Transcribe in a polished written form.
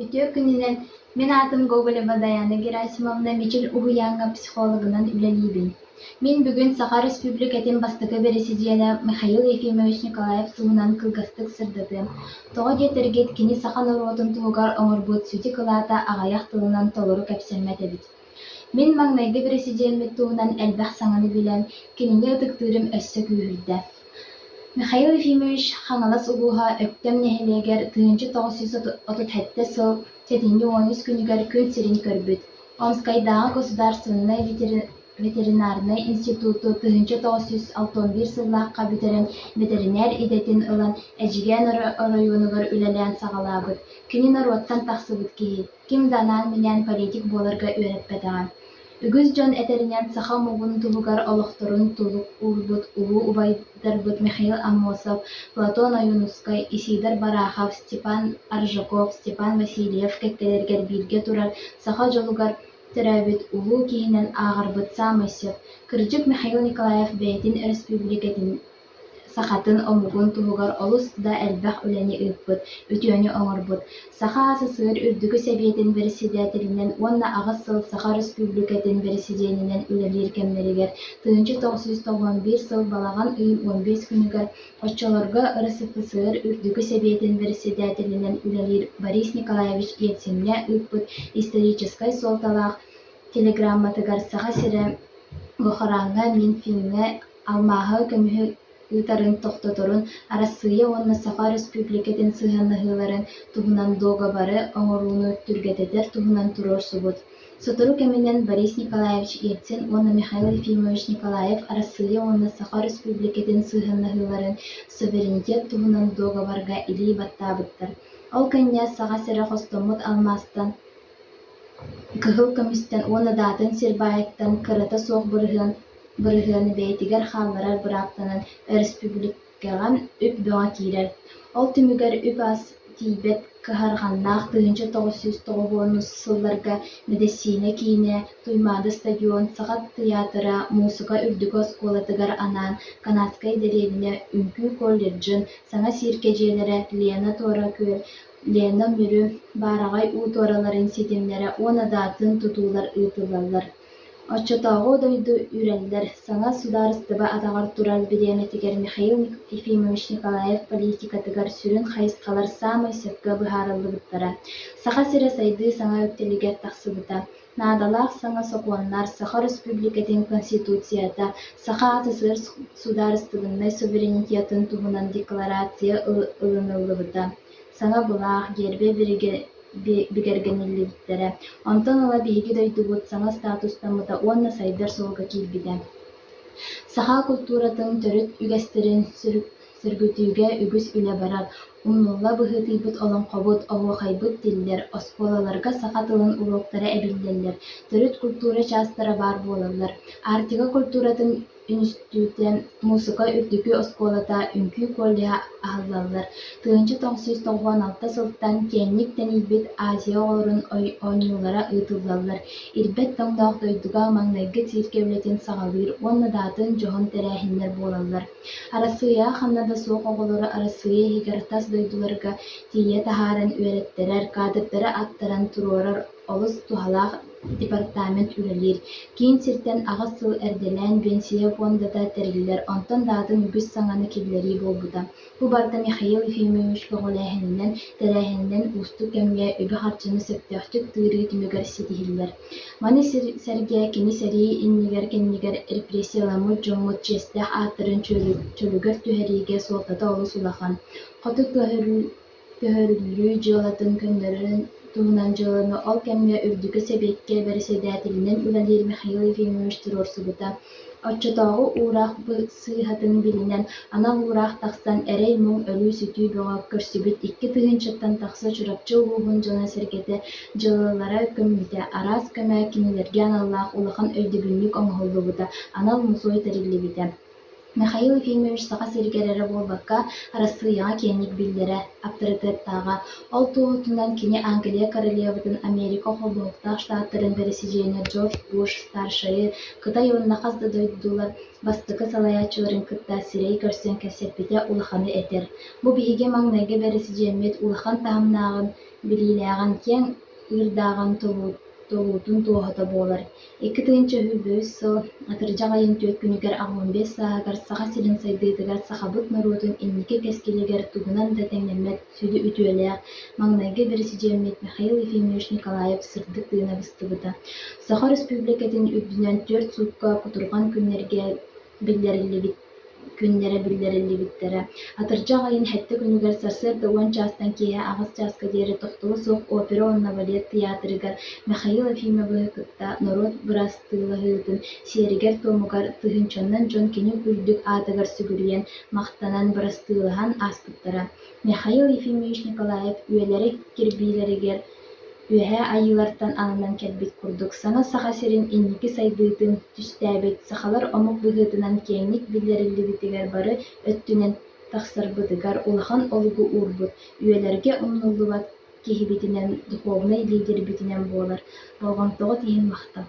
Үтүө күнүнэн! Мин аатым Гоголева Дайаана Герасимовна Мичил уһуйааҥҥа психологынан үлэлиибин. Мин бүгүн Саха Өрөспүүбүлүкэтин бастакы бэрэсидьиэнэ Михаил Ефимович Николаев туһунан кылгастык сырдатыам. Тоҕо диэтэргит, кини саха норуотун туһугар оҥорбут сүдү кылаата аҕыйах тылынан толору кэпсэммэт эбит. Мин маҥнайгы бэрэсидьиэммит туһунан элбэх саҥаны билэн, кинини ытыктыырым өссө күүһүрдэ. Михаил Ефимович Хаҥалас улууһа Өктөм нэһилиэгэр 1937 сыл сэтинньи 13 күнүгэр күн сирин көрбүт. Омскайдааҕы государственнай ветеринарнай институту 1961 сыллаахха бүтэрэн бэтэринээр идэтин ылан Эдьигээн оройуонугар үлэлээн саҕалаабыт. Кини норуоттан тахсыбыт киһи, ким да анаан-минээн политик буоларга үөрэппэтэҕэ. Үгүс дьон этэринэн, саха омугун туһугар олохторун толук уурбут улуу убайдарбыт Михаил Аммосов, Платон Ойуунускай, Исидор Барахов, Степан Аржаков, Степан Васильев кэккэлэригэр бииргэ турар саха дьолугар төрөөбүт улуу киһинэн ааҕарбыт саамай сөп. Кырдьык, Михаил Николаев бэйэтин өрөспүүбүлүкэтин сахатын омугун туһугар олус да элбэх үлэни ыыппыт, үтүөнү оҥорбут. Саха АССР Үрдүкү Сэбиэтин бэрэссэдээтэлинэн уонна аҕыс сыл Саха Өрөспүүбүлүкэтин бэрэсидьиэнинэн үлэлиир кэмнэригэр 1991 сыл балаҕан ыйын 15 күнүгэр оччолорго РСФСР Үрдүкү Сэбиэтин бэрэссэдээтэлинэн үлэлиир Борис Николаевич Ельциҥҥэ ыыппыт историческай суолталаах телеграмматыгар Саха сирэ Гохраҥҥа, Минфиҥҥэ алмааһы, көмүһү ыытарын тохтоторун, Арассыыйа уонна Саха Өрөспүүбүлүкэтин сыһыаннаһыыларын туһунан дуогабары оҥорууну түргэтэтэр туһунан туруорсубут. Сотору кэминэн Борис Николаевич Ельцин уонна Михаил Ефимович Николаев Арассыыйа уонна Саха Өрөспүүбүлүкэтин сыһыаннаһыыларын суверенитет туһунан дуогабарга илии баттаабыттар. Ол кэннэ Саха сирэ хостоммут алмаастан Кыһыл көмүстэн уонна да атын сир баайыттан кырата суох бырыһыаны бэйэтигэр хаалларар бырааптанан өрөспүүбүлүкэҕэ үп бөҕө киирэр. Ол түмүгэр үп-ас тиийбэт кыһарҕаннаах 1990 сылларга Мэдэссиинэ киинэ, Туймаада стадион, Саха тыйаатыра, Муусука үрдүкү оскуолатыгар анаан Канадскай дэриэбинэ үҥкүү колледжын, саҥа цииркэ дьиэлэрэ, Лена Туора Күөл Лена Мүрү, баараҕай уу туораларын ситимнэрэ уонна да атын тутуулар ыытыллаллар. Оччотооҕу дойду үрэллэр, саҥа судаарыстыба атаҕар турар бириэмэтигэр Михаил Ефимович Николаев политикатыгар сүрүн хайысхалар саамай сөпкө быһаарыллыбыттара. Саха сирэ сайдыы саҥа үктэлигэр тахсыбыта. Наадалаах саҥа сокуоннар, Саха Өрөспүүбүлүкэтин Конституцията, Саха АССР судаарыстыбаннай суверенитетын туһунан декларация ылыныллыбыта. Саҥа былаах, гиэрбэ бигэргэниллибиттэрэ. Онтон ыла биһиги дойдубут саҥа статустаммыта уонна сайдар суолга киирбитэ. Саха култууратын төрүт үгэстэрин сөргүтүүгэ үгүс үлэ барар. Умнулла быһыытыйбыт олоҥхобут, оһуохайбыт тиллэр, оскуолаларга саха тылын уруоктара эбиллэллэр, төрүт культура чаастара баар буолаллар. Арктика культуратын үнүстүүтэ, муусука үрдүкү оскуолата, үҥкүү коллеһа аһыллаллар. 1996 сылтан киэҥник тэнийбит Азия оҕолорун оонньуулара ыытыллаллар. Ирбэт тоҥноох дойдуга маҥнайгы цииркэ үлэтин саҕалыыр уонна да атын дьоһун тэрээһиннэр буолаллар. Арассыыйаҕа ханна да суох оҕолору Арассыыйа иһигэр тас дойдуларга тиийэ таһааран үөрэттэрэр, каадырдары аттаран туруорар олус туһалаах департамент үлэлиир. Киин сиртэн аҕыс сыл эрдэлээн биэнсийэ пуондата тэриллэр, онтон да атын үгүс саҥаны киллэрии буолбута. Бу барыта Михаил Ефимович көҕүлээһининэн, тэрээһининэн уустук кэмҥэ үбү-харчыны сөптөөхтүк тыырыы түмүгэр ситиһиллэр. Маны сэргэ кини сэрии иннигэр-кэннигэр репрессияламмыт дьоммут чиэстээх ааттарын чөлүгэр түһэриигэ суолтата олус улахан. Хоту Көһөрүллүү дьыалатын көннөрөрүн туһунан дьыаланы ол кэмҥэ Үрдүкү Сэбиэккэ бэрэссэдээтэлинэн үлэлиир Михаил Ефимович туруорсубута. Оччотооҕу уураах сыыһатын билинэн, анал уураах тахсан, эрэй-муҥ, өлүү-сүтүү бөҕө көрсүбүт 2 тыһыынчаттан тахса Чурапчы улууһун дьоно-сэргэтэ дьыалалара көммүтэ, араас көмө кинилэргэ аналлаах улахан өйдөбүнньүк оҥоһуллубута, анал мусуой тэриллибитэ. Михаил Ефимович Саха сиригэр эрэ буолбакка, Арассыыйаҕа киэҥник биллэрэ, аптарытыаттааҕа. Ол туоһутунан кини Англия королеватын, Америка Холбоһуктаах Штаттарын бэрэсидьиэнэ Джордж Буш старшайы, Кытай уонна хас да дойдулар бастакы салайааччыларын кытта сирэй көрсөн кэпсэппитэ улаханы этэр. Бу биһиги маҥнайгы бэрэсидьиэммит улахан таһымнааҕын, билиилээҕин, киэҥ ыырдааҕын толуутун туоһута буолар. 2023 сыл атырдьах ыйын 4 күнүгэр 85 сааһыгар Саха сирин сайдыытыгар сахабыт норуотун инники кэскилигэр тугунан да тэҥнэммэт сүдү үтүөлээх, маҥнайгы бэрэсидьиэммит Михаил Ефимович Николаев сырдык тыына быстыбыта. Саха Өрөспүүбүлүкэтин үрдүнэн 4 суукка кутурҕан күннэргэ биллэриллибит күннэрэ биллэриллибиттэрэ. Атырдьах ыйын сэттэ күнүгэр сарсыарда 10 чаастан киэһэ 8 чааска диэри тохтоло суох опера уонна балет тыйаатырыгар Михаил Ефимовиһы кытта норуот бырастыылаһыытын сиэригэр-туомугар тыһыынчанан дьон кини үрдүк аатыгар сүгүрүйэн, махтанан бырастыылаһан ааспыттара. Михаил Ефимович Николаев үйэлэри кирбиилэригэр Үөһээ Айыылартан ананан кэлбит курдук саҥа Саха сирин инники сайдыытын түстээбит, сахалар омук быһыытынан киэҥник биллэриллибитигэр бары өттүнэн тахсарбытыгар улахан олугу уурбут, үйэлэргэ умнуллубат киһибитинэн, духовнай лидербитинэн буолар. Болҕомтоҕут иһин махтал.